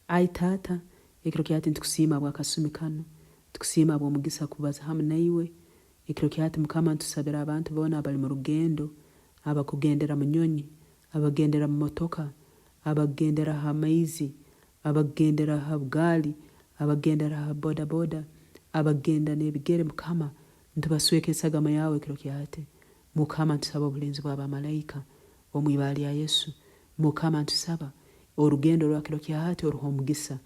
Ai Taata, ekiro kya hati nitukusiima habw'akasumi kanu. Tukusiima habw'omugisa kubaza hamu naiwe. Ekiro kya hati Mukama ntusabira abantu boona abali mu rugendo, abakugendera mu nyonyi, abakugendera mu motoka, abakugendera ha maizi, abakugendera ha bugaali, abakugendera ha boda boda, abakugenda n'ebigere Mukama, nitubasweka esagama yawe ekiro kya hati. Mukama ntusaba obulinzi bwa bamalaika omu ibara lya Yesu. Mukama ntusaba orugendo orwa kiro kya hati oruhe omugisa.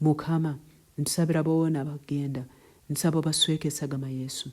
Mukama ntusabira boona abakugenda, ntusaba obasweke esagama ya Yesu.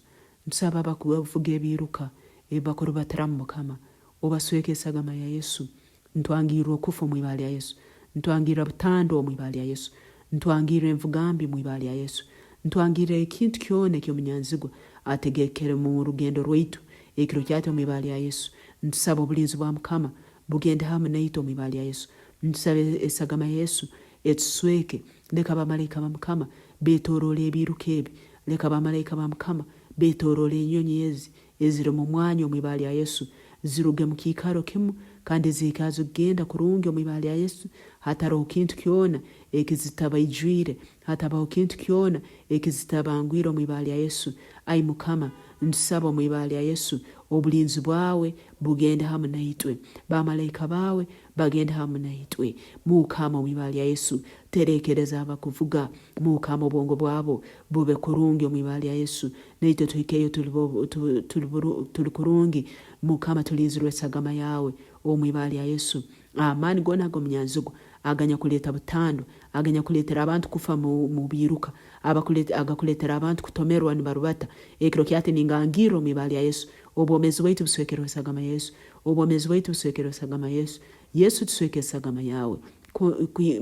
Ntusaba abakuvuga ebiiruka ebi bakurubatiramu Mukama, obasweke esagama ya Yesu. Ntwangirra okufa omu ibara lya Yesu. Ntwangirra butandwa omu ibara lya Yesu. Ntwangirra envuga mbi omu ibara lya Yesu. Ntwangirra ekintu kyona eky'omunyanzigwa ategekere mu rugendo rwaitu ekiro kyati omu ibara lya Yesu. Ntusaba obulinzi bwa Mukama bugende hamu naitwe omu ibara lya Yesu. Ntusaba esagama ya Yesu etusweke. Leka bamalaika ba Mukama betoroole ebiiruka ebi. Leka bamalaika ba Mukama betoroole enyonyi ezi eziri mu mwanya omu ibara lya Yesu, ziruge mu kiikaro kimu kandi zihike ha zikugenda kurungi omu ibara lya Yesu, hataroho kintu kyona ekizitabaijwire, hatabaho kintu kyona ekizitabangwire omu ibara lya Yesu. Ai Mukama, ntusaba omu ibara lya Yesu, obulinzi bwawe bugende hamu naitwe, bamalaika bawe bagende hamu naitwe. Mukama, omu ibara lya Yesu, terekereza abakuvuga, Mukama, obwongo bwabo bube kurungi omu ibara lya Yesu, naitwe tuhikeyo tuli kurungi. Mukama, tulinzirwe esagama yawe omu ibara lya Yesu. Amaani goona ag'omunyanzigwa aganyakuleeta butandwa, aganyakuleetera abantu kufa mu biiruka, agakuleetera abantu kutomerwa nibarubata, ekiro kyati ningangirra omu ibara lya Yesu. Obwomeezi bwaitu buswekerwe esagama ya Yesu. Obwomeezi bwaitu buswekerwe esagama ya Yesu. Yesu tusweke esagama yawe.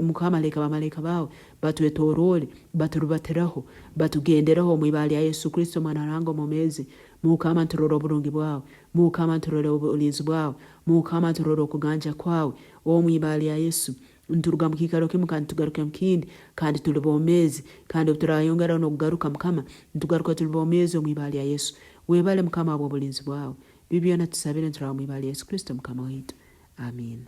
Mukama leka bamalaika bawe batwetoroole, baturubatireho, batugendereho omu ibara lya Yesu Kristo Omwana wa Ruhanga omwomeezi. Mukama nturore oburungi bwawe. Mukama nturore obulinzi bwawe. Mukama nturore okuganja kwawe omu ibara lya Yesu. Nturuga mu kiikaro kimu kandi tugaruke mu kindi kandi tuli bomeezi, kandi obu turayongeraho n'okugaruka Mukama, nitugaruka tuli bomeezi omu ibara lya Yesu. Webale Mukama habw'obulinzi bwawe. Ebi byona tusabire nituraba omu ibara lya Yesu Kristo Mukama waitu. Amiina.